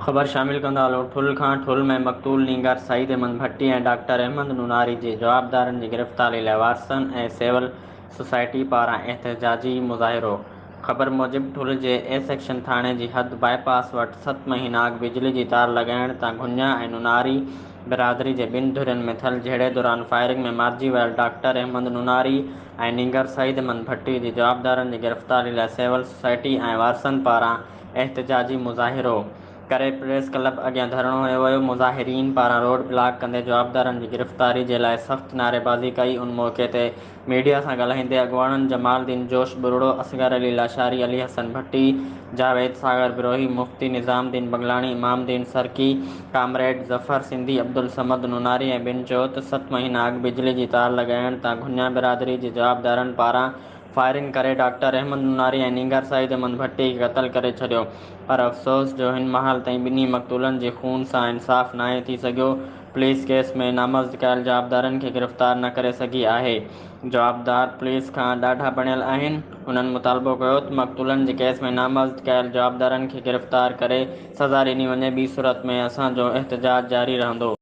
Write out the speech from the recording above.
خبر شامل ڪندا هلون ٺل کان ٺل ۾ مقتول نينگر سعيد احمد ڀٽي ۽ ڊاڪٽر احمد نوناري جي جوابدارن جي گرفتاري لاء وارثن ۽ سول سوسائٽي پاران احتجاجي مظاهرو خبر موجب ٺل جي اي سيڪشن ٿاڻي جي حد باء پاس وٽ ست مهينا اڳ بجلي جي تار لڳائڻ تان گهڃا ۽ نوناري برادري جي ٻن ڌرين ۾ ٿيل جهيڙي دوران فائرنگ ۾ مارجي ويل ڊاڪٽر احمد نوناري ۽ نينگر سعيد احمد ڀٽي جي جوابدارن جي گرفتاري لاء سول سوسائٽي ۽ وارثن پاران احتجاجي مظاهرو ڪري پريس ڪلب اڳيان ڌرڻو هنيو ويو، مظاهرين پاران روڊ بلاڪ ڪندي جوابدارن جي گرفتاري جي لاء سخت نعريبازي ڪئي، ان موقعي تي ميڊيا سان ڳالهائيندي اڳواڻن جمال دين جوش ٻرڙو، اصغر علي لاشاري، علي حسن ڀٽي، جاويد ساگر بروهي، مفتي نظام دين بنگلاڻي، امام دين سرڪي، ڪامريڊ ظفر سنڌي، عبدالصمد نوناري ۽ ٻين چيو ته ست مهينا اڳ بجلي جي تار لڳائڻ تان گهڃا برادري جي جوابدارن پاران فائرنگ ڪري ڊاڪٽر احمد نوناري ۽ نينگر سعيد احمد ڀٽي کي قتل ڪري ڇڏيو پر افسوس جو هن مهل تائين ٻنهي مقتولن جي خون سان انصاف ناهي ٿي سگهيو، پوليس ڪيس ۾ نامزد ڪيل جوابدارن کي گرفتار نه ڪري سگهي آهي، جوابدار پوليس کان ڏاڍا بڻيل آهن، هنن مطالبو ڪيو ته مقتولن جي ڪيس ۾ نامزد ڪيل جوابدارن کي گرفتار ڪري سزا ڏني وڃي ٻي صورت ۾ اسان جو احتجاج جاري رهندو.